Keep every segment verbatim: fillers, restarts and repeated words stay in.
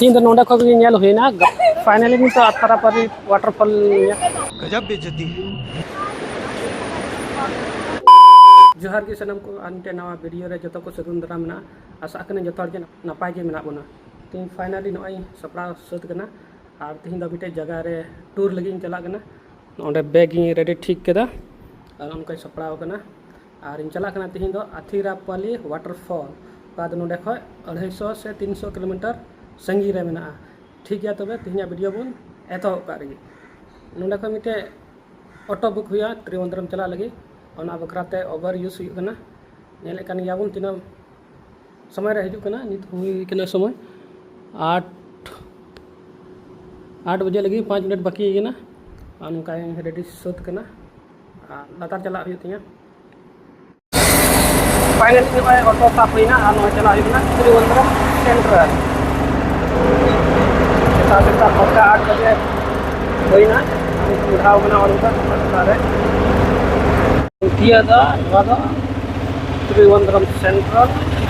ᱤᱧ ᱫᱚ ᱱᱚᱰᱮ ᱠᱷᱚᱱ ᱜᱮ ᱧᱮᱞ ᱦᱩᱭᱱᱟ᱾ Finally ᱱᱤᱛᱚᱜ ᱟᱛᱷᱟᱨᱟᱯᱟᱞᱤ waterfall ᱧᱮᱞ᱾ ᱜᱟᱡᱟᱵ ᱵᱮᱡᱚᱛᱤ᱾ ᱡᱚᱦᱟᱨ ᱜᱮ ᱥᱟᱱᱟᱢ ᱠᱚ, ᱟᱨ ᱢᱤᱫᱴᱮᱱ ᱱᱟᱣᱟ video ᱨᱮ ᱡᱚᱛᱚ ᱠᱚ ᱥᱟᱹᱜᱩᱱ ᱫᱟᱨᱟᱢ ᱢᱮᱱᱟᱜᱼᱟ᱾ ᱟᱥᱟᱜ ᱠᱟᱹᱱᱟᱹᱧ ᱡᱚᱛᱚ ᱦᱚᱲ ᱜᱮ ᱱᱟᱯᱟᱭ ᱜᱮ ᱢᱮᱱᱟᱜ ᱵᱚᱱᱟ᱾ ᱛᱮᱦᱮᱧ finally ᱱᱚᱜᱼᱚᱭ ᱥᱟᱯᱲᱟᱣ ᱥᱟᱹᱛ ᱠᱟᱱᱟ, ᱟᱨ ᱛᱮᱦᱮᱧ ᱫᱚ ᱢᱤᱫᱴᱮᱡ ᱡᱟᱭᱜᱟ ᱨᱮ tour ᱞᱟᱹᱜᱤᱫ ᱤᱧ ᱪᱟᱞᱟᱜ ᱠᱟᱱᱟ᱾ ᱱᱚᱰᱮ bag ᱤᱧ ready ᱴᱷᱤᱠ ᱠᱮᱫᱟ, ᱟᱨ ᱚᱱᱠᱟᱧ ᱥᱟᱯᱲᱟᱣ ᱠᱟᱱᱟ᱾ ᱟᱨ ᱤᱧ ᱪᱟᱞᱟᱜ ᱠᱟᱱᱟ ᱛᱮᱦᱮᱧ ᱫᱚ ᱟᱛᱷᱤᱨᱟᱯᱟᱞᱤ waterfall, ᱚᱠᱟ ᱫᱚ ᱱᱚᱰᱮ ᱠᱷᱚᱡ ᱟᱹᱲᱟᱹᱭᱥᱚ ᱥᱮ ᱛᱤᱱᱥᱚ kilometer ᱥᱟᱺᱜᱤᱧ ᱨᱮ ᱢᱮᱱᱟᱜᱼᱟ᱾ ᱴᱷᱤᱠ ᱜᱮᱭᱟ, ᱛᱚᱵᱮ ᱛᱮᱦᱮᱧᱟᱜ video ᱵᱚᱱ ᱮᱛᱚᱦᱚᱵ ᱠᱟᱜ ᱨᱮᱜᱮ᱾ ᱱᱚᱰᱮ ᱠᱷᱚᱡ ᱢᱤᱫᱴᱮᱡ auto book ᱦᱩᱭᱩᱜᱼᱟ, ᱛᱨᱤᱵᱚᱱᱫᱨᱚᱢ ᱪᱟᱞᱟᱜ ᱞᱟᱹᱜᱤᱫ, ᱚᱱᱟ ᱵᱟᱠᱷᱨᱟ ᱛᱮ Uber use ᱦᱩᱭᱩᱜ ᱠᱟᱱᱟ᱾ ᱧᱮᱞᱮᱫ ᱠᱟᱱ ᱜᱮᱭᱟ ᱵᱚᱱ ᱛᱤᱱᱟᱹᱜ ᱥᱚᱢᱚᱭ ᱨᱮ ᱦᱤᱡᱩᱜ ᱠᱟᱱᱟ᱾ ᱱᱤᱛ ᱦᱩᱭ ᱠᱟᱱᱟ ᱥᱚᱢᱚᱭ ᱟᱴ, ᱟᱴ ᱵᱟᱡᱮ ᱞᱟᱹᱜᱤᱫ ᱯᱟᱸᱪ minute ᱵᱟᱹᱠᱤ ᱠᱟᱱᱟ᱾ ᱟᱨ ᱱᱚᱝᱠᱟᱧ ready ᱥᱟᱹᱛ ᱠᱟᱱᱟ, ᱟᱨ ᱞᱟᱛᱟᱨ ᱪᱟᱞᱟᱜ ᱦᱩᱭᱩᱜ ᱛᱤᱧᱟᱹ᱾ Finally ᱱᱚᱜᱼᱚᱭ auto ᱥᱟᱵ ᱦᱩᱭᱱᱟ ᱟᱨ ᱱᱚᱜᱼᱚᱭ ᱪᱟᱞᱟᱜ ᱦᱩᱭᱩᱜ ᱠᱟᱱᱟ ᱛᱨᱤᱵᱚᱱᱫᱨᱚᱢ central᱾ ᱥᱮᱛᱟᱜ ᱥᱮᱛᱟᱜ ᱯᱟᱠᱟ ᱟᱴ ᱵᱟᱡᱮ ᱦᱩᱭᱱᱟ᱾ ᱟᱨ ᱱᱤᱛᱚᱜ ᱵᱮᱲᱦᱟᱣ ᱠᱟᱱᱟ ᱚᱱᱠᱟ ᱥᱮᱛᱟᱜ ᱥᱮᱛᱟᱜ ᱨᱮ᱾ ᱛᱤᱭᱟᱹᱜ ᱫᱟ ᱱᱚᱣᱟ ᱫᱚ ᱛᱨᱤᱵᱚᱱᱫᱨᱚᱢ central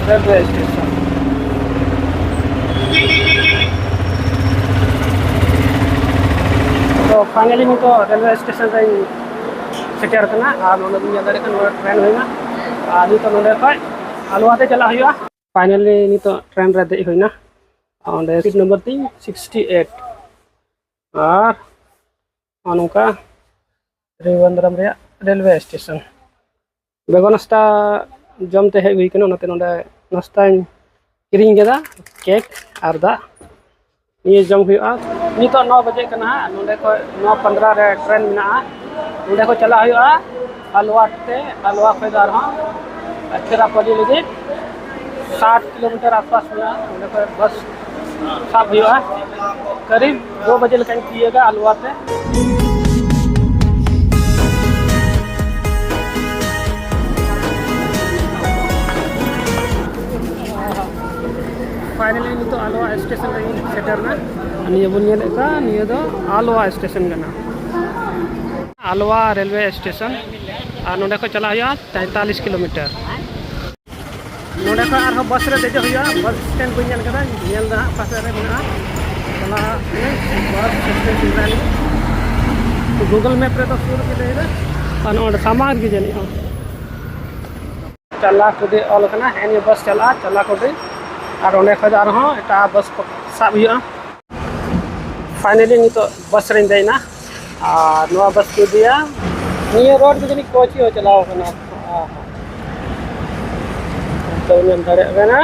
railway station᱾ ᱛᱚ finally ᱱᱤᱛᱚᱜ railway station ᱨᱮᱧ ᱥᱮᱴᱮᱨ ᱠᱟᱱᱟ, ᱟᱨ ᱱᱚᱰᱮ ᱵᱚᱱ ᱧᱮᱞ ᱫᱟᱲᱮᱭᱟᱜ ᱠᱟᱱᱟ ᱱᱚᱰᱮ train ᱦᱩᱭᱱᱟ, ᱟᱨ ᱱᱤᱛᱚᱜ ᱱᱚᱰᱮ ᱠᱷᱚᱡ ᱟᱞᱣᱟ ᱛᱮ ᱪᱟᱞᱟᱜ ᱦᱩᱭᱩᱜᱼᱟ᱾ Finally ᱱᱤᱛᱚᱜ train ᱨᱮ ᱫᱮᱡ ᱦᱩᱭᱱᱟ᱾ ᱚᱸᱰᱮ seat number ᱛᱤᱧ sixty eight᱾ ᱟᱨ ᱱᱚᱜᱼᱚ ᱱᱚᱝᱠᱟ ᱛᱨᱤᱵᱚᱱᱫᱨᱚᱢ ᱨᱮᱭᱟᱜ railway station᱾ ᱵᱮᱜᱚ ᱱᱟᱥᱛᱟ ᱡᱚᱢ ᱛᱮ ᱦᱮᱡ ᱦᱩᱭ ᱠᱟᱱᱟ, ᱚᱱᱟᱛᱮ ᱱᱚᱰᱮ ᱱᱟᱥᱛᱟᱧ ᱠᱤᱨᱤᱧ ᱠᱮᱫᱟ, cake ᱟᱨ ᱫᱟᱜ᱾ ᱱᱤᱭᱟᱹ ᱡᱚᱢ ᱦᱩᱭᱩᱜᱼᱟ᱾ ᱱᱤᱛᱚᱜ ᱱᱚ ᱵᱟᱡᱮ ᱠᱟᱱᱟ ᱦᱟᱸᱜ, ᱱᱚᱰᱮ ᱠᱷᱚᱡ ᱱᱚ ᱯᱚᱱᱫᱽᱨᱚ ᱨᱮ train ᱢᱮᱱᱟᱜᱼᱟ᱾ ᱱᱚᱰᱮ ᱠᱷᱚᱡ ᱪᱟᱞᱟᱜ ᱦᱩᱭᱩᱜᱼᱟ ᱟᱞᱣᱟ ᱛᱮ, ᱟᱞᱣᱟ ᱠᱷᱚᱡ ᱫᱚ ᱟᱨᱦᱚᱸ ᱪᱮᱨᱟᱯᱟᱞᱤ ᱞᱟᱹᱜᱤᱫ ᱥᱟᱴ kilometer ᱟᱥᱯᱟᱥ ᱢᱮᱱᱟᱜᱼᱟ᱾ ᱱᱚᱰᱮ ᱠᱷᱚᱡ bus ᱥᱟᱵ ᱦᱩᱭᱩᱜᱼᱟ᱾ ᱠᱟᱨᱤᱵ ᱫᱩ ᱵᱟᱡᱮ ᱞᱮᱠᱟᱧ ᱛᱤᱭᱟᱹᱜᱟ ᱟᱞᱣᱟ ᱛᱮ᱾ Finally ᱱᱤᱛᱚᱜ ᱟᱞᱣᱟ station ᱨᱮᱧ ᱥᱮᱴᱮᱨ ᱮᱱᱟ᱾ ᱱᱤᱭᱟᱹ ᱵᱚᱱ ᱧᱮᱞᱮᱫ ᱠᱟᱱ ᱱᱤᱭᱟᱹ ᱫᱚ ᱟᱞᱣᱟ station ᱠᱟᱱᱟ, ᱟᱞᱣᱟ railway station᱾ ᱟᱨ ᱱᱚᱰᱮ ᱠᱷᱚᱡ ᱪᱟᱞᱟᱜ ᱦᱩᱭᱩᱜᱼᱟ ᱛᱮᱛᱟᱞᱤᱥ kilometer᱾ ᱚᱸᱰᱮ ᱠᱷᱚᱱ ᱟᱨᱦᱚᱸ ᱵᱟᱥ ᱨᱮ ᱫᱮᱡᱚᱜ ᱦᱩᱭᱩᱜᱼᱟ᱾ ᱵᱟᱥ ᱥᱴᱮᱱᱰ ᱵᱟᱹᱧ ᱧᱮᱞ ᱠᱟᱫᱟ, ᱧᱮᱞ ᱫᱟ ᱦᱟᱸᱜ ᱚᱠᱟ ᱥᱮᱫ ᱨᱮ ᱢᱮᱱᱟᱜᱼᱟ᱾ ᱪᱟᱞᱟᱜ ᱟᱹᱧ ᱵᱟᱥ ᱥᱴᱮᱱᱰ ᱥᱮᱸᱫᱽᱨᱟ ᱞᱟᱹᱜᱤᱫ᱾ ᱜᱩᱜᱚᱞ ᱢᱮᱯ ᱨᱮᱫᱚ ᱥᱩᱨ ᱜᱮ ᱞᱟᱹᱭ ᱫᱟ᱾ ᱟᱨ ᱱᱚᱰᱮ ᱥᱟᱢᱟᱝ ᱨᱮᱜᱮ ᱡᱟᱹᱱᱤᱡ ᱦᱚᱸ᱾ ᱪᱟᱞᱟᱠᱩᱰᱤ ᱚᱞ ᱠᱟᱱᱟ, ᱦᱮᱸ, ᱱᱤᱭᱟᱹ ᱵᱟᱥ ᱪᱟᱞᱟᱜᱼᱟ ᱪᱟᱞᱟᱠᱩᱰᱤ᱾ ᱟᱨ ᱚᱸᱰᱮ ᱠᱷᱚᱱ ᱫᱚ ᱟᱨᱦᱚᱸ ᱮᱴᱟᱜ ᱵᱟᱥ ᱠᱚ ᱥᱟᱵ ᱦᱩᱭᱩᱜᱼᱟ᱾ ᱯᱷᱟᱭᱱᱟᱞᱤ ᱱᱤᱛᱚᱜ ᱵᱟᱥ ᱨᱮᱧ ᱫᱮᱡ ᱮᱱᱟ᱾ ᱟᱨ ᱱᱚᱣᱟ ᱵᱟᱥ ᱠᱚ ᱤᱫᱤᱭᱟ᱾ ᱱᱤᱭᱟᱹ ᱨᱳᱰ ᱫᱚ ᱡᱟᱹᱱᱤᱡ ᱠᱳᱪᱤ ᱦᱚᱸ ᱪᱟᱞᱟᱣ ᱠᱟᱱᱟ᱾ ᱚ ᱦᱚᱸ᱾ ᱱᱤᱛᱚᱜ ᱧᱮᱞ ᱫᱟᱲᱮᱭᱟᱜ ᱠᱟᱱᱟ,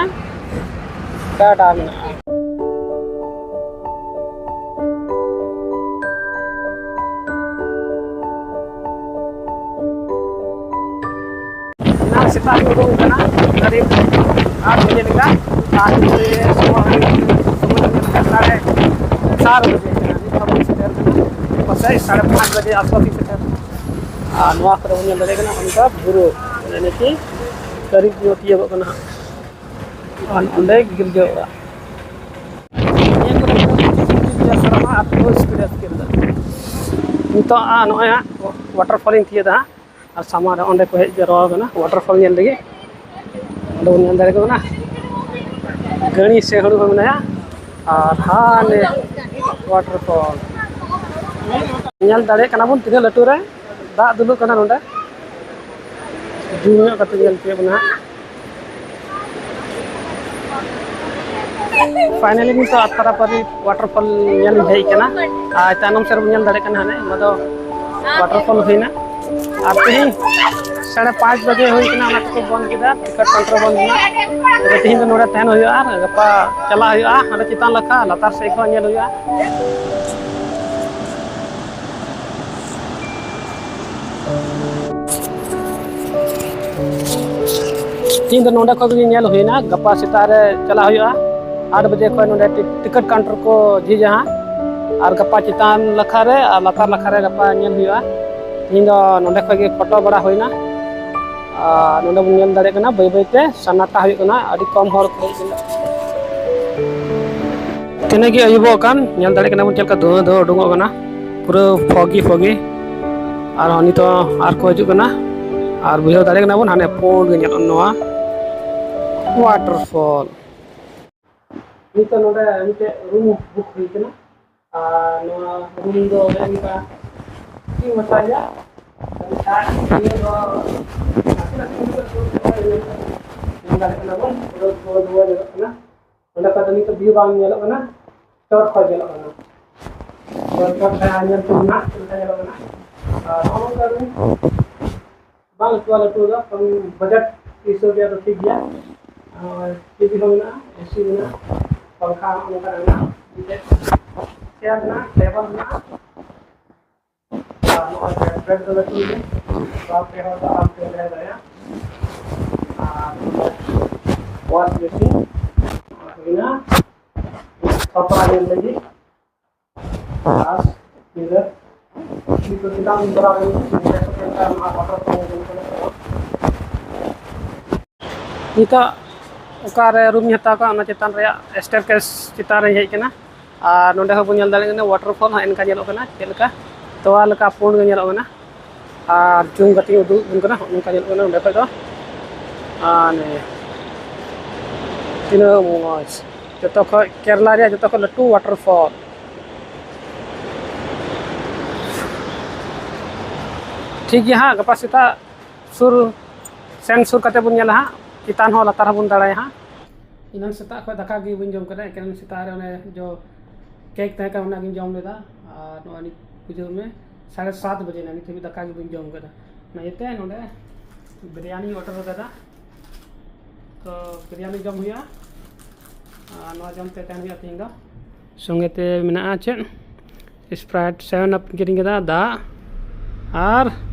ᱜᱟᱰᱟ ᱢᱮᱱᱟᱜᱼᱟ᱾ ᱮᱱᱟᱝ ᱥᱮᱛᱟᱜ ᱨᱮ ᱩᱰᱩᱝ ᱠᱟᱱᱟ, ᱠᱟᱹᱨᱤᱵ ᱟᱴ ᱵᱟᱡᱮ ᱞᱮᱠᱟ᱾ ᱟᱨ ᱱᱤᱛᱚᱜ ᱥᱚᱢᱚᱭ ᱦᱩᱭᱩᱜ ᱠᱟᱱᱟ, ᱥᱚᱢᱚᱭ ᱦᱩᱭᱩᱜ ᱠᱟᱱᱟ ᱥᱟᱲᱮ ᱪᱟᱨ ᱵᱟᱡᱮ ᱠᱟᱱᱟ᱾ ᱱᱤᱛ ᱦᱚᱸ ᱵᱟᱹᱧ ᱥᱮᱴᱮᱨ ᱠᱟᱱᱟ, ᱯᱟᱥᱮᱡ ᱥᱟᱲᱮ ᱯᱟᱸᱪ ᱵᱟᱡᱮ ᱟᱥᱯᱟᱥ ᱤᱧ ᱥᱮᱴᱮᱨ ᱠᱟᱱᱟ᱾ ᱟᱨ ᱱᱚᱣᱟ ᱠᱚᱨᱮ ᱵᱚᱱ ᱧᱮᱞ ᱫᱟᱲᱮᱭᱟᱜ ᱠᱟᱱᱟ, ᱚᱱᱠᱟ ᱵᱩᱨᱩ, ᱢᱟᱱᱮ ᱠᱤ ᱠᱟᱹᱨᱤᱵ ᱧᱚᱜ ᱛᱤᱭᱳᱜᱚᱜ ᱠᱟᱱᱟ ᱦᱟᱸᱜ᱾ ᱟᱨ ᱚᱸᱰᱮ ᱜᱤᱫᱽᱨᱟᱹ ᱚᱲᱟᱜ᱾ ᱱᱤᱭᱟᱹ ᱠᱚᱨᱮ ᱫᱚ ᱥᱮᱨᱢᱟ ᱟᱨ ᱯᱩᱨᱟᱹ ᱥᱯᱤᱰ ᱟᱹᱛᱠᱤᱨ ᱫᱟ᱾ ᱱᱤᱛᱚᱜ ᱟᱨ ᱱᱚᱜᱼᱚᱭ ᱦᱟᱸᱜ ᱣᱟᱴᱟᱨ ᱯᱷᱚᱞ ᱤᱧ ᱛᱤᱭᱳᱜ ᱫᱟ ᱦᱟᱸᱜ᱾ ᱟᱨ ᱥᱟᱢᱟᱝ ᱨᱮ ᱚᱸᱰᱮ ᱠᱚ ᱦᱮᱡ ᱡᱟᱣᱨᱟ ᱟᱠᱟᱱᱟ ᱣᱟᱴᱟᱨ ᱯᱷᱚᱞ ᱧᱮᱞ ᱞᱟᱹᱜᱤᱫ᱾ ᱚᱸᱰᱮ ᱵᱚᱱ ᱧᱮᱞ ᱫᱟᱲᱮᱭᱟᱜ ᱠᱟᱱᱟ, ᱜᱟᱹᱲᱤ ᱥᱮ ᱦᱚᱲ ᱦᱚᱸ ᱢᱮᱱᱟᱭᱟ᱾ ᱟᱨ ᱦᱟᱱᱮ ᱣᱟᱴᱟᱨ ᱯᱷᱚᱞ ᱧᱮᱞ ᱫᱟᱲᱮᱭᱟᱜ ᱠᱟᱱᱟ ᱵᱚᱱ ᱛᱤᱱᱟᱹᱜ ᱞᱟᱹᱴᱩ ᱨᱮ ᱫᱟᱜ ᱫᱩᱞᱩᱜ ᱠᱟᱱᱟ ᱱᱚᱰᱮ᱾ ᱡᱩᱢ ᱧᱚᱜ ᱠᱟᱛᱮ ᱧᱮᱞ ᱦᱚᱪᱚᱭᱮᱫ ᱵᱚᱱᱟ ᱦᱟᱸᱜ᱾ ᱯᱷᱟᱭᱱᱟᱞᱤ ᱱᱤᱛᱚᱜ ᱟᱛᱟᱨᱟᱯᱟᱨᱤ ᱣᱟᱴᱟᱨ ᱯᱷᱚᱞ ᱧᱮᱞ ᱤᱧ ᱦᱮᱡ ᱟᱠᱟᱱᱟ᱾ ᱟᱨ ᱛᱟᱭᱱᱚᱢ ᱥᱮᱫ ᱨᱮᱵᱚᱱ ᱧᱮᱞ ᱫᱟᱲᱮᱭᱟᱜ ᱠᱟᱱᱟ, ᱦᱟᱱᱮ ᱚᱱᱟ ᱫᱚ ᱣᱟᱴᱟᱨ ᱯᱷᱚᱞ ᱦᱩᱭᱱᱟ᱾ ᱟᱨ ᱛᱮᱦᱮᱧ ᱥᱟᱲᱮ ᱯᱟᱸᱪ ᱵᱟᱡᱮ ᱦᱩᱭ ᱠᱟᱱᱟ, ᱚᱱᱟ ᱛᱮᱠᱚ ᱵᱚᱱᱫ ᱠᱮᱫᱟ, ᱴᱤᱠᱤᱴ ᱠᱟᱣᱩᱱᱴᱟᱨ ᱵᱚᱱᱫ ᱮᱱᱟ᱾ ᱛᱚᱵᱮ ᱛᱮᱦᱮᱧ ᱫᱚ ᱱᱚᱰᱮ ᱛᱟᱦᱮᱱ ᱦᱩᱭᱩᱜᱼᱟ, ᱟᱨ ᱜᱟᱯᱟ ᱪᱟᱞᱟᱜ ᱦᱩᱭᱩᱜᱼᱟ ᱦᱟᱸᱰᱮ ᱪᱮᱛᱟᱱ ᱞᱟᱠᱷᱟ, ᱞᱟᱛᱟᱨ ᱥᱮᱫ ᱠᱷᱚᱱ ᱧᱮᱞ ᱦᱩᱭᱩᱜᱼᱟ᱾ ᱛᱮᱦᱮᱧ ᱫᱚ ᱱᱚᱰᱮ ᱠᱷᱚᱱ ᱜᱮ ᱧᱮᱞ ᱦᱩᱭᱱᱟ, ᱜᱟᱯᱟ ᱥᱮᱛᱟᱜ ᱨᱮ ᱪᱟᱞᱟᱜ ᱦᱩᱭᱩᱜᱼᱟ ᱟᱴ ᱵᱟᱡᱮ ᱠᱷᱚᱱ ᱱᱚᱰᱮ ᱴᱤ-, ᱴᱤᱠᱤᱴ ᱠᱟᱣᱩᱱᱴᱟᱨ ᱠᱚ ᱡᱷᱤᱡᱟ ᱦᱟᱸᱜ, ᱟᱨ ᱜᱟᱯᱟ ᱪᱮᱛᱟᱱ ᱞᱟᱠᱷᱟ ᱨᱮ ᱟᱨ ᱞᱟᱛᱟᱨ ᱞᱟᱠᱷᱟ ᱨᱮ ᱜᱟᱯᱟ ᱧᱮᱞ ᱦᱩᱭᱩᱜᱼᱟ᱾ ᱛᱮᱦᱮᱧ ᱫᱚ ᱱᱚᱰᱮ ᱠᱷᱚᱱ ᱜᱮ ᱯᱷᱳᱴᱳ ᱵᱟᱲᱟ ᱦᱩᱭᱱᱟ, ᱟᱨ ᱱᱚᱰᱮ ᱵᱚᱱ ᱧᱮᱞ ᱫᱟᱲᱮᱭᱟᱜ ᱠᱟᱱᱟ ᱵᱟᱹᱭ ᱵᱟᱹᱭ ᱛᱮ ᱥᱟᱱᱱᱟᱴᱟ ᱦᱩᱭᱩᱜ ᱠᱟᱱᱟ, ᱟᱹᱰᱤ ᱠᱚᱢ ᱦᱚᱲ ᱠᱚ ᱦᱮᱡ ᱠᱟᱱᱟ᱾ ᱛᱤᱱᱟᱹᱜ ᱜᱮ ᱟᱹᱭᱩᱵᱚᱜ ᱠᱟᱱ, ᱧᱮᱞ ᱫᱟᱲᱮᱭᱟᱜ ᱠᱟᱱᱟ ᱵᱚᱱ ᱪᱮᱫ ᱞᱮᱠᱟ ᱫᱷᱩᱣᱟᱹ ᱫᱷᱩᱣᱟᱹ ᱩᱰᱩᱠᱚᱜ ᱠᱟᱱᱟ, ᱯᱩᱨᱟᱹ foggy foggy᱾ ᱟᱨ ᱱᱤᱛᱚᱜ ᱟᱨ ᱠᱚ ᱦᱤᱡᱩᱜ ᱠᱟᱱᱟ, ᱟᱨ ᱵᱩᱡᱷᱟᱹᱣ ᱫᱟᱲᱮᱭᱟᱜ ᱠᱟᱱᱟ ᱵᱚᱱ ᱦᱟᱱᱮ ᱯᱩᱸᱰ ᱜᱮ ᱧᱮᱞᱚᱜ ᱱᱚᱣᱟ᱾ Waterfall. ᱱᱤᱛᱚᱜ ᱱᱚᱰᱮ ᱢᱤᱫᱴᱮᱡ ᱨᱩᱢ ᱵᱩᱠ ᱦᱩᱭ ᱠᱟᱱᱟ᱾ ᱟᱨ ᱱᱚᱣᱟ ᱨᱩᱢ ᱫᱚ ᱚᱱᱮ ᱚᱱᱠᱟ ᱛᱤᱱ ᱢᱟᱪᱷᱟ ᱜᱮᱭᱟ᱾ ᱱᱤᱭᱟᱹ ᱫᱚ ᱱᱟᱥᱮ ᱱᱟᱥᱮ ᱧᱮᱞ ᱫᱟᱲᱮᱭᱟᱜ ᱠᱟᱱᱟ ᱵᱚᱱ, ᱯᱩᱨᱟᱹ ᱫᱷᱩᱣᱟᱹ ᱫᱷᱩᱣᱟᱹ ᱧᱮᱞᱚᱜ ᱠᱟᱱᱟ᱾ ᱚᱸᱰᱮ ᱠᱷᱚᱡ ᱫᱚ ᱱᱤᱛᱚᱜ ᱵᱷᱤᱭᱩ ᱵᱟᱝ ᱧᱮᱞᱚᱜ ᱠᱟᱱᱟ, ᱪᱚᱴ ᱠᱷᱚᱡ ᱧᱮᱞᱚᱜ ᱠᱟᱱᱟ᱾ ᱪᱚᱴ ᱠᱷᱚᱡ ᱡᱟᱦᱟᱸ ᱧᱮᱞ ᱛᱮ ᱢᱮᱱᱟᱜ, ᱚᱱᱠᱟ ᱧᱮᱞᱚᱜ ᱠᱟᱱᱟ᱾ ᱟᱨ ᱱᱚᱜᱼᱚ ᱱᱚᱝᱠᱟ ᱨᱩᱢ ᱵᱟᱝ ᱞᱟᱹᱴᱩᱣᱟ ᱞᱟᱹᱴᱩ ᱫᱚ, ᱠᱟᱨᱚᱱ ᱵᱟᱡᱮᱴ ᱦᱤᱥᱟᱹᱵ ᱨᱮᱭᱟᱜ ᱫᱚ ᱴᱷᱤᱠ ᱜᱮᱭᱟ᱾ ᱟᱨ ᱴᱤᱵᱷᱤ ᱦᱚᱸ ᱢᱮᱱᱟᱜᱼᱟ, ᱮᱥᱤ ᱢᱮᱱᱟᱜᱼᱟ, ᱯᱟᱝᱠᱷᱟ ᱦᱚᱸ ᱱᱚᱝᱠᱟ ᱢᱮᱱᱟᱜᱼᱟ, ᱢᱤᱫᱴᱮᱡ ᱪᱮᱭᱟᱨ ᱢᱮᱱᱟᱜᱼᱟ, ᱴᱮᱵᱚᱞ ᱢᱮᱱᱟᱜᱼᱟ᱾ ᱟᱨ ᱱᱚᱜᱼᱚᱭ ᱵᱮᱰ, ᱵᱮᱰ ᱫᱚ ᱞᱟᱹᱴᱩ ᱜᱮᱭᱟ, ᱵᱟᱨ ᱯᱮ ᱦᱚᱲ ᱫᱚ ᱟᱨᱟᱢ ᱛᱮ ᱛᱟᱦᱮᱸ ᱫᱟᱲᱮᱭᱟᱜᱼᱟ᱾ ᱟᱨ ᱱᱚᱜᱼᱚᱭ ᱣᱟᱥ ᱵᱮᱥᱤᱱ ᱦᱩᱭᱱᱟ, ᱥᱟᱯᱲᱟᱣ ᱧᱮᱞ ᱞᱟᱹᱜᱤᱫ᱾ ᱟᱨ ᱧᱤᱫᱟᱹ ᱱᱤᱛᱚᱜ ᱪᱮᱛᱟᱱ ᱤᱧ ᱪᱟᱞᱟᱣ ᱞᱮᱱ ᱜᱮ, ᱧᱮᱞ ᱠᱟᱛᱮ ᱱᱚᱣᱟ ᱵᱚᱛᱚᱨ ᱠᱚ ᱧᱮᱞ ᱠᱟᱱᱟ᱾ ᱱᱤᱛᱚᱜ ᱚᱠᱟᱨᱮ ᱨᱩᱢ ᱤᱧ ᱦᱟᱛᱟᱣ ᱠᱟᱜᱼᱟ, ᱚᱱᱟ ᱪᱮᱛᱟᱱ ᱨᱮᱭᱟᱜ ᱥᱴᱮᱭᱟᱨ ᱠᱮᱥ ᱪᱮᱛᱟᱱ ᱨᱮᱧ ᱦᱮᱡ ᱠᱟᱱᱟ᱾ ᱟᱨ ᱱᱚᱸᱰᱮ ᱦᱚᱸ ᱵᱚᱱ ᱧᱮᱞ ᱫᱟᱲᱮᱭᱟᱜ ᱠᱟᱱᱟ, ᱣᱟᱴᱟᱨᱯᱷᱚᱞ ᱦᱚᱸ ᱮᱱᱠᱟ ᱧᱮᱞᱚᱜ ᱠᱟᱱᱟ, ᱪᱮᱫ ᱞᱮᱠᱟ ᱛᱚᱣᱟ ᱞᱮᱠᱟ ᱯᱩᱸᱰ ᱜᱮ ᱧᱮᱞᱚᱜ ᱠᱟᱱᱟ᱾ ᱟᱨ ᱡᱩᱢ ᱠᱟᱛᱮ ᱤᱧ ᱩᱫᱩᱜ ᱟᱵᱚᱱ ᱠᱟᱱᱟ, ᱱᱚᱜᱼᱚ ᱱᱚᱝᱠᱟ ᱧᱮᱞᱚᱜ ᱠᱟᱱᱟ ᱚᱸᱰᱮ ᱠᱷᱚᱡ ᱫᱚ᱾ ᱟᱨ ᱱᱤᱭᱟᱹ ᱛᱤᱱᱟᱹᱜ ᱢᱚᱡᱽ, ᱡᱚᱛᱚ ᱠᱷᱚᱡ ᱠᱮᱨᱞᱟ ᱨᱮᱭᱟᱜ ᱡᱚᱛᱚ ᱠᱷᱚᱡ ᱞᱟᱹᱴᱩ ᱣᱟᱴᱟᱨᱯᱷᱚᱞ᱾ ᱴᱷᱤᱠ ᱜᱮᱭᱟ ᱦᱟᱸᱜ, ᱜᱟᱯᱟ ᱥᱮᱛᱟᱜ ᱥᱩᱨ, ᱥᱮᱱ ᱥᱩᱨ ᱠᱟᱛᱮ ᱵᱚᱱ ᱧᱮᱞᱟ ᱦᱟᱸᱜ, ᱪᱮᱛᱟᱱ ᱦᱚᱸ ᱞᱟᱛᱟᱨ ᱦᱚᱸᱵᱚᱱ ᱫᱟᱬᱟᱭᱟ ᱦᱟᱸᱜ᱾ ᱮᱱᱟᱝ ᱥᱮᱛᱟᱜ ᱠᱷᱚᱱ ᱫᱟᱠᱟ ᱜᱮ ᱵᱟᱹᱧ ᱡᱚᱢ ᱠᱟᱫᱟ, ᱮᱠᱮᱱ ᱥᱮᱛᱟᱜ ᱨᱮ ᱚᱱᱮ ᱡᱚ ᱠᱮᱠ ᱛᱟᱦᱮᱸ ᱠᱟᱱᱟ, ᱚᱱᱟ ᱜᱤᱧ ᱡᱚᱢ ᱞᱮᱫᱟ᱾ ᱟᱨ ᱱᱚᱜᱼᱚᱭ ᱱᱤᱛ ᱵᱩᱡᱷᱟᱹᱣ ᱢᱮ, ᱥᱟᱲᱮ ᱥᱟᱛ ᱵᱟᱡᱮ ᱱᱟ, ᱱᱤᱛ ᱦᱟᱹᱵᱤᱡ ᱫᱟᱠᱟ ᱜᱮ ᱵᱟᱹᱧ ᱡᱚᱢ ᱠᱟᱫᱟ᱾ ᱚᱱᱟ ᱤᱭᱟᱹᱛᱮ ᱱᱚᱰᱮ ᱵᱤᱨᱭᱟᱱᱤᱧ ᱚᱰᱟᱨ ᱠᱟᱫᱟ᱾ ᱛᱚ ᱵᱤᱨᱭᱟᱱᱤ ᱡᱚᱢ ᱦᱩᱭᱩᱜᱼᱟ, ᱟᱨ ᱱᱚᱣᱟ ᱡᱚᱢ ᱛᱮ ᱛᱟᱦᱮᱱ ᱦᱩᱭᱩᱜᱼᱟ ᱛᱮᱦᱮᱧ ᱫᱚ᱾ ᱥᱚᱸᱜᱮ ᱛᱮ ᱢᱮᱱᱟᱜᱼᱟ ᱪᱮᱫ, ᱥᱯᱨᱟᱭᱤᱴ, ᱥᱮᱵᱷᱮᱱ ᱟᱯ ᱤᱧ ᱠᱤᱨᱤᱧ ᱠᱟᱫᱟ, ᱫᱟᱜ ᱟᱨ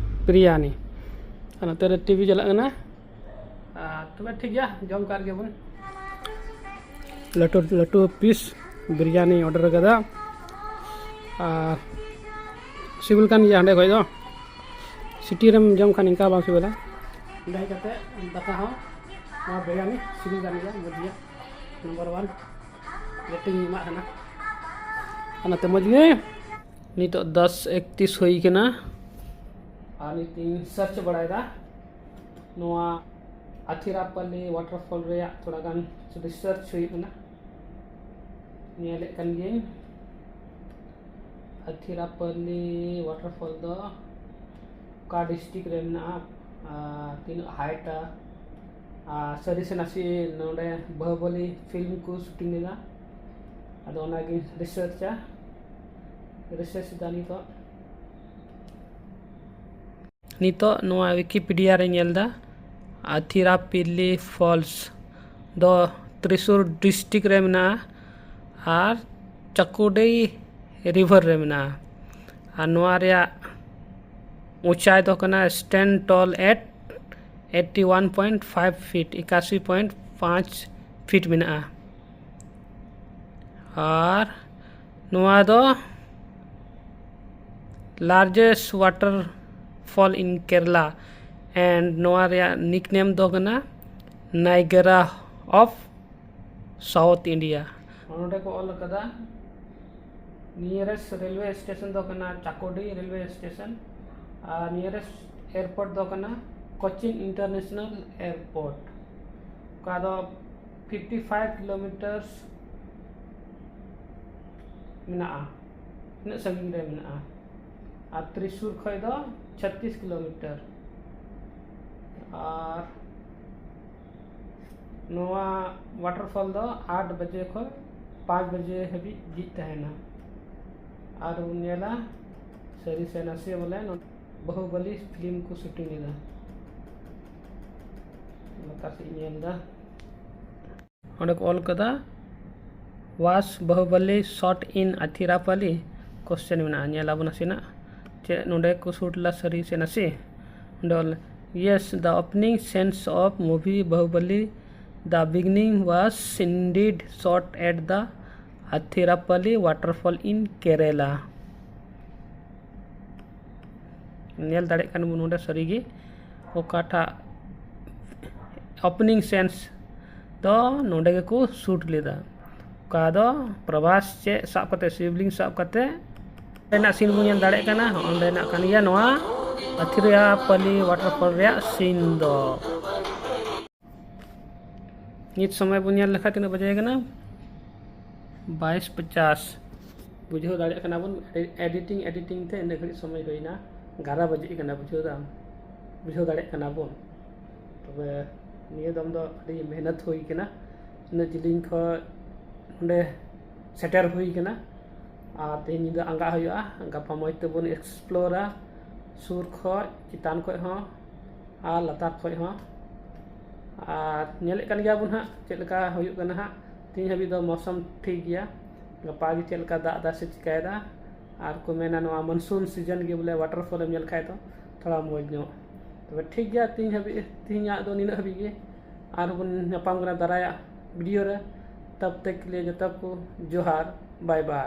ᱵᱤᱨᱭᱟᱱᱤ᱾ ᱟᱨ ᱱᱚᱛᱮ ᱨᱮ ᱴᱤᱵᱷᱤ ᱪᱟᱞᱟᱜ ᱠᱟᱱᱟ᱾ ᱟᱨ ᱛᱚᱵᱮ ᱴᱷᱤᱠ ᱜᱮᱭᱟ, ᱡᱚᱢ ᱠᱟᱜ ᱨᱮᱜᱮ ᱵᱚᱱ᱾ ᱞᱟᱹᱴᱩ ᱞᱟᱹᱴᱩ ᱯᱤᱥ ᱵᱤᱨᱭᱟᱱᱤ ᱚᱰᱟᱨ ᱠᱟᱫᱟ᱾ ᱟᱨ ᱥᱤᱵᱤᱞ ᱠᱟᱱ ᱜᱮᱭᱟ ᱦᱟᱸᱰᱮ ᱠᱷᱚᱡ ᱫᱚ᱾ ᱥᱤᱴᱤ ᱨᱮᱢ ᱡᱚᱢ ᱠᱷᱟᱱ ᱤᱱᱠᱟ ᱵᱟᱝ ᱥᱤᱵᱤᱞᱟ᱾ ᱚᱸᱰᱮ ᱦᱮᱡ ᱠᱟᱛᱮ ᱫᱟᱠᱟ ᱦᱚᱸ, ᱱᱚᱣᱟ ᱵᱤᱨᱭᱟᱱᱤ ᱥᱤᱵᱤᱞ ᱠᱟᱱ ᱜᱮᱭᱟ, ᱢᱚᱡᱽ ᱜᱮᱭᱟ, ᱱᱟᱢᱵᱟᱨ ᱚᱣᱟᱱ ᱨᱮᱴᱤᱝ ᱤᱧ ᱮᱢᱟᱜ ᱠᱟᱱᱟ᱾ ᱚᱱᱟᱛᱮ ᱢᱚᱡᱽ ᱜᱮ᱾ ᱱᱤᱛᱚᱜ ᱫᱚᱥ ᱮᱠᱛᱤᱥ ᱦᱩᱭ ᱠᱟᱱᱟ᱾ ᱟᱨ ᱱᱤᱛ ᱤᱧ ᱥᱟᱨᱪ ᱵᱟᱲᱟᱭᱮᱫᱟ ᱱᱚᱣᱟ ᱟᱛᱷᱤᱨᱟᱯᱟᱞᱤ waterfall ᱨᱮᱭᱟᱜ ᱛᱷᱚᱲᱟ ᱜᱟᱱ research ᱦᱩᱭᱩᱜ ᱠᱟᱱᱟ᱾ ᱧᱮᱞᱮᱫ ᱠᱟᱱ ᱜᱤᱭᱟᱹᱧ, ᱟᱛᱷᱤᱨᱟᱯᱟᱞᱤ waterfall ᱫᱚ ᱚᱠᱟ district ᱨᱮ ᱢᱮᱱᱟᱜᱼᱟ, ᱟᱨ ᱛᱤᱱᱟᱹᱜ height ᱟ, ᱟᱨ ᱥᱟᱹᱨᱤ ᱥᱮ ᱱᱟᱥᱮ ᱱᱚᱰᱮ ᱵᱟᱦᱩᱵᱟᱞᱤ film ᱠᱚ shooting ᱞᱮᱫᱟ᱾ ᱟᱫᱚ ᱚᱱᱟᱜᱤᱧ research ᱟ, research ᱮᱫᱟ ᱱᱤᱛᱚᱜ᱾ ᱱᱤᱛᱚᱜ ᱱᱚᱣᱟ Wikipedia ᱨᱮ ᱧᱮᱞ ᱮᱫᱟ, ᱟᱛᱷᱤᱨᱟᱯᱤᱞᱤ falls ᱫᱚ ᱛᱨᱤᱥᱩᱨ district ᱨᱮ ᱢᱮᱱᱟᱜᱼᱟ ᱟᱨ ᱪᱟᱠᱩᱰᱤ river ᱨᱮ ᱢᱮᱱᱟᱜᱼᱟ᱾ ᱟᱨ ᱱᱚᱣᱟ ᱨᱮᱭᱟᱜ ᱩᱪᱟᱭ ᱫᱚ ᱠᱟᱱᱟ, stand tall at eighty one point five feet, ᱮᱠᱟᱥᱤ point ᱯᱟᱸᱪ feet ᱢᱮᱱᱟᱜᱼᱟ᱾ ᱟᱨ ᱱᱚᱣᱟ ᱫᱚ largest waterfall in Kerala and ᱱᱚᱣᱟ ᱨᱮᱭᱟᱜ nickname ᱫᱚ ᱠᱟᱱᱟ Niagara of South India᱾ ᱱᱚᱰᱮ ᱠᱚ ᱚᱞ ᱟᱠᱟᱫᱟ, nearest railway station ᱫᱚ ᱠᱟᱱᱟ ᱪᱟᱠᱚᱰᱤ railway station ᱟᱨ nearest airport ᱫᱚ ᱠᱟᱱᱟ Cochin International Airport, ᱚᱠᱟ ᱫᱚ fifty five kilometers ᱢᱮᱱᱟᱜᱼᱟ, ᱛᱤᱱᱟᱹᱜ ᱥᱟᱺᱜᱤᱧ ᱨᱮ ᱢᱮᱱᱟᱜᱼᱟ᱾ ᱟᱨ ᱛᱨᱤᱥᱩᱨ ᱠᱷᱚᱱ ᱫᱚ ᱪᱷᱟᱛᱤᱥ kilometer᱾ ᱟᱨ ᱱᱚᱣᱟ waterfall ᱫᱚ ᱟᱴ ᱵᱟᱡᱮ ᱠᱷᱚᱱ ᱯᱟᱸᱪ ᱵᱟᱡᱮ ᱦᱟᱹᱵᱤᱡ ᱡᱷᱤᱡ ᱛᱟᱦᱮᱱᱟ᱾ ᱟᱨ ᱵᱚᱱ ᱧᱮᱞᱟ ᱥᱟᱹᱨᱤ ᱥᱮ ᱱᱟᱥᱮ, ᱵᱚᱞᱮ ᱱᱚ-, ᱵᱟᱦᱩᱵᱟᱞᱤ film ᱠᱚ shooting ᱞᱮᱫᱟ᱾ ᱞᱟᱛᱟᱨ ᱥᱮᱫ ᱤᱧ ᱧᱮᱞ ᱮᱫᱟ᱾ ᱚᱸᱰᱮ ᱠᱚ ᱚᱞ ᱠᱟᱫᱟ, "Was ᱵᱟᱦᱩᱵᱟᱞᱤ shot in ᱟᱛᱷᱤᱨᱟᱯᱟᱞᱤ?" question ᱢᱮᱱᱟᱜᱼᱟ᱾ ᱧᱮᱞ ᱟᱵᱚᱱ ᱱᱟᱥᱮᱱᱟᱜ ᱪᱮᱫ ᱱᱚᱸᱰᱮ ᱠᱚ shoot ᱞᱟ, ᱥᱟᱹᱨᱤ ᱥᱮ ᱱᱟᱥᱮ᱾ ᱚᱸᱰᱮ ᱚᱞ, "Yes, the opening scenes of movie ᱵᱟᱦᱩᱵᱟᱞᱤ, the beginning, was indeed shot at the ᱟᱛᱷᱤᱨᱟᱯᱟᱞᱤ waterfall in Kerala." ᱧᱮᱞ ᱫᱟᱲᱮᱭᱟᱜ ᱠᱟᱱ ᱵᱚᱱ ᱱᱚᱸᱰᱮ ᱥᱟᱹᱨᱤᱜᱮ ᱚᱠᱟᱴᱟᱜ opening scenes ᱫᱚ ᱱᱚᱸᱰᱮ ᱜᱮᱠᱚ shoot ᱞᱮᱫᱟ᱾ ᱚᱠᱟ ᱫᱚ ᱯᱨᱚᱵᱷᱟᱥ ᱪᱮᱫ ᱥᱟᱵ ᱠᱟᱛᱮ, ᱥᱤᱵᱽᱞᱤᱝ ᱥᱟᱵ ᱠᱟᱛᱮ ᱨᱮᱱᱟᱜ scene ᱵᱚᱱ ᱧᱮᱞ ᱫᱟᱲᱮᱭᱟᱜ ᱠᱟᱱᱟ᱾ ᱚᱸᱰᱮᱱᱟᱜ ᱠᱟᱱ ᱜᱮᱭᱟ ᱱᱚᱣᱟ ᱟᱛᱷᱤᱨᱟᱯᱟᱞᱤ waterfall ᱨᱮᱭᱟᱜ scene ᱫᱚ᱾ ᱱᱤᱛ ᱥᱚᱢᱚᱭ ᱵᱚᱱ ᱧᱮᱞ ᱞᱮᱠᱷᱟᱱ ᱛᱤᱱᱟᱹᱜ ᱵᱟᱡᱮ ᱠᱟᱱᱟ? ᱵᱟᱭᱤᱥ ᱯᱚᱪᱟᱥ᱾ ᱵᱩᱡᱷᱟᱹᱣ ᱫᱟᱲᱮᱭᱟᱜ ᱠᱟᱱᱟ ᱵᱚᱱ, editing editing ᱛᱮ ᱤᱱᱟᱹ ᱜᱷᱟᱹᱲᱤᱡ ᱥᱚᱢᱚᱭ ᱦᱩᱭᱱᱟ, ᱮᱜᱟᱨᱚ ᱵᱟᱡᱮ ᱠᱟᱱᱟ᱾ ᱵᱩᱡᱷᱟᱹᱣ ᱫᱟᱢ, ᱵᱩᱡᱷᱟᱹᱣ ᱫᱟᱲᱮᱭᱟᱜ ᱠᱟᱱᱟ ᱵᱚᱱ᱾ ᱛᱚᱵᱮ ᱱᱤᱭᱟᱹ ᱫᱚᱢ ᱫᱚ ᱟᱹᱰᱤ ᱢᱮᱦᱱᱚᱛ ᱦᱩᱭ ᱠᱟᱱᱟ, ᱩᱱᱟᱹᱜ ᱡᱤᱞᱤᱧ ᱠᱷᱚᱱ ᱱᱚᱸᱰᱮ ᱥᱮᱴᱮᱨ ᱦᱩᱭ ᱠᱟᱱᱟ᱾ ᱟᱨ ᱛᱮᱦᱮᱧ ᱧᱤᱫᱟᱹ ᱟᱸᱜᱟ ᱦᱩᱭᱩᱜᱼᱟ, ᱜᱟᱯᱟ ᱢᱚᱡᱽ ᱛᱮᱵᱚᱱ explore ᱟ, ᱥᱩᱨ ᱠᱷᱚᱱ, ᱪᱮᱛᱟᱱ ᱠᱷᱚᱱ ᱦᱚᱸ ᱟᱨ ᱞᱟᱛᱟᱨ ᱠᱷᱚᱱ ᱦᱚᱸ᱾ ᱟᱨ ᱧᱮᱞᱮᱫ ᱠᱟᱱ ᱜᱮᱭᱟ ᱵᱚᱱ ᱦᱟᱸᱜ ᱪᱮᱫ ᱞᱮᱠᱟ ᱦᱩᱭᱩᱜ ᱠᱟᱱᱟ ᱦᱟᱸᱜ᱾ ᱛᱮᱦᱮᱧ ᱦᱟᱹᱵᱤᱡ ᱫᱚ ᱢᱳᱥᱚᱢ ᱴᱷᱤᱠ ᱜᱮᱭᱟ, ᱜᱟᱯᱟ ᱜᱮ ᱪᱮᱫ ᱞᱮᱠᱟ ᱫᱟᱜ ᱫᱟ ᱥᱮ ᱪᱤᱠᱟᱹᱭᱮᱫᱟ᱾ ᱟᱨ ᱠᱚ ᱢᱮᱱᱟ ᱱᱚᱣᱟ monsoon season ᱜᱮ ᱵᱚᱞᱮ waterfall ᱮᱢ ᱧᱮᱞ ᱠᱷᱟᱡ ᱫᱚ ᱛᱷᱚᱲᱟ ᱢᱚᱡᱽ ᱧᱚᱜ᱾ ᱛᱚᱵᱮ ᱴᱷᱤᱠ ᱜᱮᱭᱟ, ᱛᱮᱦᱮᱧ ᱦᱟᱹᱵᱤᱡ, ᱛᱮᱦᱮᱧᱟᱜ ᱫᱚ ᱱᱤᱱᱟᱹᱜ ᱦᱟᱹᱵᱤᱡ ᱜᱮ᱾ ᱟᱨᱦᱚᱸ ᱵᱚᱱ ᱧᱟᱯᱟᱢ ᱠᱟᱱᱟ ᱫᱟᱨᱟᱭᱟᱜ video ᱨᱮ᱾ ᱛᱟᱵ ᱛᱟᱠ ᱠᱮ ᱞᱤᱭᱮ ᱡᱚᱛᱚ ᱠᱚ ᱡᱚᱦᱟᱨ, bye bye᱾